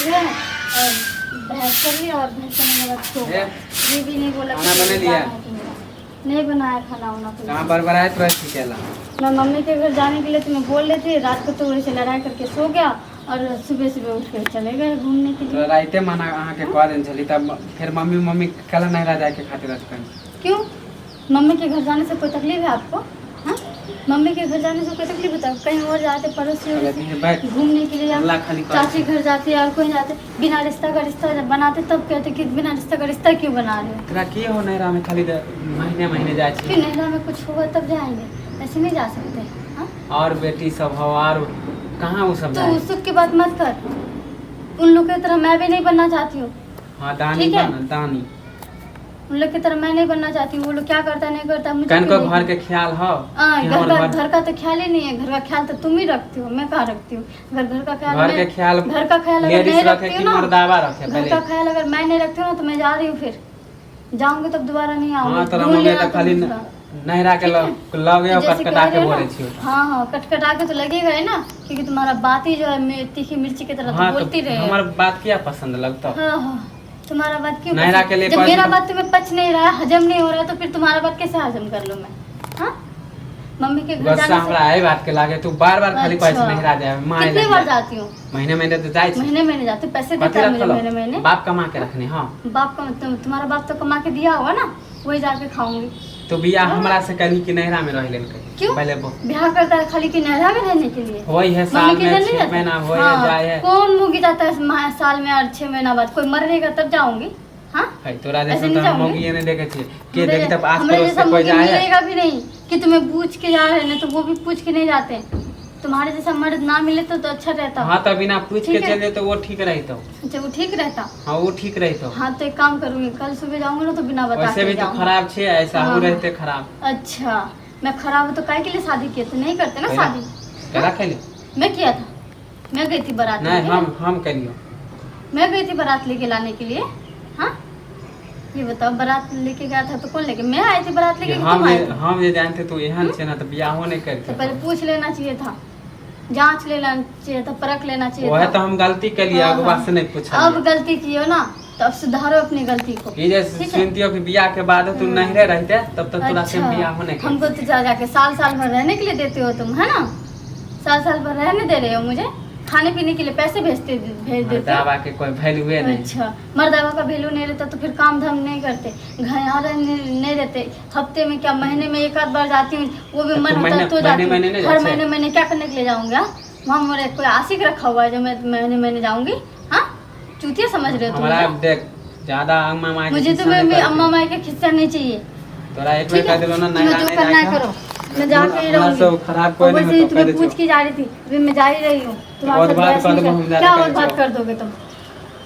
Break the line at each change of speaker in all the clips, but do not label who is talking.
गए और बहस कर लिया और बहस करने के बाद सो गए।
ए,
ये भी नहीं बोला कि
खाना बना लिया?
जाना है कि मेरा। नहीं बनाया खाना वाना कुछ।
कहाँ बड़बड़ाइत रहै छी केला?
मैं मम्मी के घर जाने के लिए तुम्हें बोल रही थी रात को, तो वैसे लड़ाई करके सो गया और सुबह सुबह उठ के चले गए घूमने के
तोरा
लिए।
राइते मना अहाँके कह देने छली, तब फेर मम्मी मम्मी कल नैहरा जायके खातिर अथी।
क्यों, मम्मी के घर जाने से कोई तकलीफ है आपको? हाँ, मम्मी के घर जाने से कोई तकलीफ होता है? कहीं और जाते पड़ोसी
कहलियै बैठ
घूमने के लिए या
हल्ला खाली करै।
चाची घर जाते और कहीं जाते, बिना रिश्ता का रिश्ता जब बनाते तब कहते कि बिना रिश्ता का रिश्ता क्यों बना रहे हो।
तोरा की हो नैहरा में खाली महीने महीने जाइ
क्यों
छी?
नैहरा में कुछ होगा तब जाएंगे, ऐसे नहीं जा सकते। हाँ।
और बेटी सब हो और कहाँ ओ सब
तो
जाइ?
उस सुख की बात मत कर, उन लोग की तरह मैं भी नहीं बनना चाहती हूँ।
हाँ, दानी।
ठीक है।
बन दानी।
उन लोग की तरह मैं नहीं बनना चाहती हूँ। वो लोग क्या करता नहीं करता मुझे
कनको
क्यों
घर के ख्याल हो
हाँ,
कि
घर
हमर
का
घर
घर का तो ख्याल ही नहीं है। घर का ख्याल तो तुम ही रखती हो, मैं कहाँ रखती हूँ? घर घर का ख्याल
घर के ख्याल
घर का ख्याल अगर
लेडीज
नहीं
रखे
रखती
कि
हूँ ना,
मर्दावा रखे
घर
पहले?
का ख्याल अगर मैं नहीं रखती हूँ ना तो मैं जा रही हूँ, फिर जाऊंगी तब दोबारा नहीं आऊंगी।
हाँ, तोरा
ढूंढ
मम्मी
लेना
तऽ
तुम
खाली
दूसरा।
नैहरा के
ठीक है।
लगे
तो जैसे
कटकटा
कह
के
रहे हो
बोले
ना,
छी।
हाँ हाँ, कटकटा के तो लगेगा ही ना, क्योंकि तुम्हारा बात ही जो है तीखी मिर्ची की तरह
हाँ
तो बोलती
तो
रहे।
हमर बात किया पसंद लगतौ?
हाँ हाँ, तुम्हारा बात क्यों
नैहरा
पसंद?
के लिए
जब
कहै
मेरा
छी
बात तुम्हें पच नहीं रहा है, हजम नहीं हो रहा है, तो फिर तुम्हारा बात कैसे हजम कर लूँ मैं? हाँ, मम्मी के घर
गुस्सा
जाने से
हमरा एहि बात के लागे, तू बार बार खाली कहै छी
अच्छा।
नैहरा जाय माँ
कितने
लग
बार
जाय।
जाती हूँ?
महीने महीने तो जाइ छी।
महीने महीने जाती हूँ, पैसे
कथी
देता है मुझे
रखल?
महीने महीने।
बाप कमा के रखने? हाँ।
बाप का तुम्हारा बाप तो कमा के दिया होगा ना, वही जाके खाऊंगी।
तो बियाह हमरा से कली कि नैहरा में रह लेल?
क्यों?
पहले वो
ब्याह करता है खाली कि नहरा में रहने के लिए?
होई है
मम्मी
साल
के
में
घर नहीं
6
जाते?
महीना होई है
हाँ,
जाए है।
कौन मुगी जाता है साल में और 6 महीना बाद? कोई मरेगा तब जाऊंगी। हाँ।
है तोरा
ऐसे
जैसे
नहीं
तो हम
जाऊंगी।
मौगिए नहीं देखे छियै के
हमरे
देखी तब आस
हमरे
पड़ोस
जैसा
के कोई
मुगी
जाए है।
मिलेगा भी नहीं कि तुम्हें पूछ के जा रहे हैं, नहीं तो वो भी पूछ के नहीं जाते। तुम्हारे जैसा मर्द ना मिले तो अच्छा रहता।
हाँ, तो बिना पूछ के
ठीक है।
चल तो वो ठीक रही तो।
अच्छा, वो ठीक रहता?
हाँ, वो ठीक रही तो।
हाँ, तो एक काम करूंगी, कल सुबह जाऊंगी ना तो बिना बता
वैसे
के
भी तो
जाऊंगी।
खराब छे, ऐसा हो
हाँ।
रहते खराब।
अच्छा, मैं खराब हूँ तो काय के लिए शादी किए थे? नहीं करते ना
पहला-
शादी।
केला खेली?
मैं किया था, मैं गई थी बारात
नहीं।
लेके।
हम कलियो।
मैं गई थी बारात लेके लाने के लिए। हाँ, ये बताओ, बारात लेके गया था तो कौन लेके, मैं आई थी बारात लेके कि
हम
तुम आए
जे
थे?
हम जे जानते तू एहन छे ना तऽ बियाहो नहीं
तो
करते।
पहले पूछ लेना चाहिए था, जांच लेना चाहिए था, परख लेना चाहिए
वह
था।
तो हम गलती केलिए।
हाँ,
अगुआ
हाँ।
से नहीं पूछलिए।
अब गलती की हो ना तो अब सुधारो अपनी गलती को।
ई जे
ठीक है।
सुनतियो कि बियाह के बाद तू नहिरे रहते तब तक तोरा से
अच्छा,
बियाहो नहीं करते।
हमको तो जा जाके साल साल भर रहने के लिए देते हो तुम, है ना? साल साल भर रहने दे रहे हो मुझे, खाने पीने के लिए पैसे भेजते भेज देते हो।
मर्दावा के कोई वैल्यूए नहीं।
अच्छा, मर्दावा का वैल्यू नहीं रहता तो फिर काम धाम नहीं करते, घर यहाँ रहने नहीं रहते। हफ्ते में क्या, महीने में एक आध बार जाती हूँ, वो भी
तो
मन होता है तो
महीने
जाती हूँ।
महीने नहीं
हर
जाते?
महीने महीने क्या करने के लिए जाऊँगा वहाँ? मेरे कोई आशिक रखा हुआ है जो मैं महीने महीने जाऊँगी? हाँ, चूतिया समझ रहे हो तुम
हमरा
मुझे?
देख, ज्यादा अम्मा माय के
मुझे तो
खिस्सा नहीं
मैं
करके।
अम्मा माई के खिस्सा नहीं चाहिए।
तोरा एक बेर
ठीक है,
कह देलो ना
तुम्हें
नहिरा
जो
नहीं
करना है
जाके।
करो, मैं जाके ही
हमरा
रहूंगी।
सब खराब कोई
और
नहीं
वैसे ही
होतो, कह
तुम्हें
दै
पूछ
छियौ।
के जा रही थी, अभी मैं जा ही रही हूँ तुम्हारे
और
साथ
बात
बहस
कर
नहीं
देबो हम
कर
ज्यादा
क्या
करै
और बात
छियौ।
कर दोगे तुम?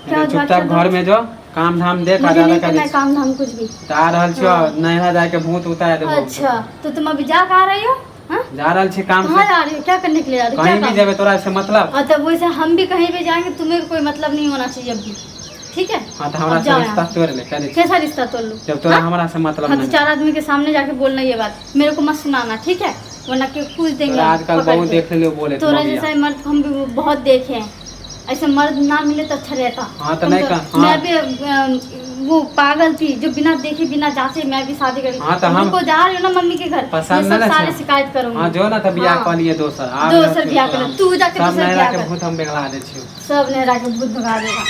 क्या और बात
चुपचाप
कर
घर
दोगे?
में जो काम धाम देख आ
मुझे
ज्यादा
नहीं
कह
करना
दै
है काम धाम कुछ भी।
तऽ आ रहल छियौ नैहरा जाके भूत उतार देबो।
अच्छा, तो तुम अभी जा कहाँ रही हो? हाँ?
जा रहल छी काम
कहाँ
से।
जा रही हो? क्या करने के लिए जा रही हो? क्या
कहीं भी
काम?
जेबै तोरा से मतलब?
और तब वैसे हम भी कहीं भी जाएंगे, तुम्हें भी कोई मतलब नहीं होना चाहिए अब भी, ठीक है?
हाँ, तऽ हमरा
अब
से
जाओ
रिश्ता
यहाँ।
तोड़ ले, कह दै छी।
कैसा रिश्ता तोड़ लूँ?
जब तोरा
हाँ?
हमरा से मतलब
हाँ, तो
नहीं।
चार आदमी के सामने जाके बोलना ये बात मेरे को मत सुनाना, ठीक है? वरना के पूछ देंगे
तोरा आजकल
पकड़
बहुत
के।
देख लेलियो बोले।
तोरा जैसा मर्द हम भी बहुत देखे हैं, ऐसे मर्द ना मिले तो अच्छा रहता।
हाँ, तो
तुम
नहीं हाँ।
मैं भी वो पागल थी जो बिना देखे बिना जांचे मैं भी शादी करी।
हाँ, तो हम-
उनको जा रही हो ना मम्मी के घर,
पसंद
ये सब
ना
सारे
छै।
शिकायत करूंगी।
हाँ, जो ना तऽ बियाह
हाँ।
कऽ लिए दोसर आब
दोसर
रहल
बियाह
छियौ
कर
तोरा।
तू जाके
सब
दोसर
नैहरा
बियाह
के
कर।
भूत हम बेगला दै छियौ।
सब नहरा के भूत भगा देगा।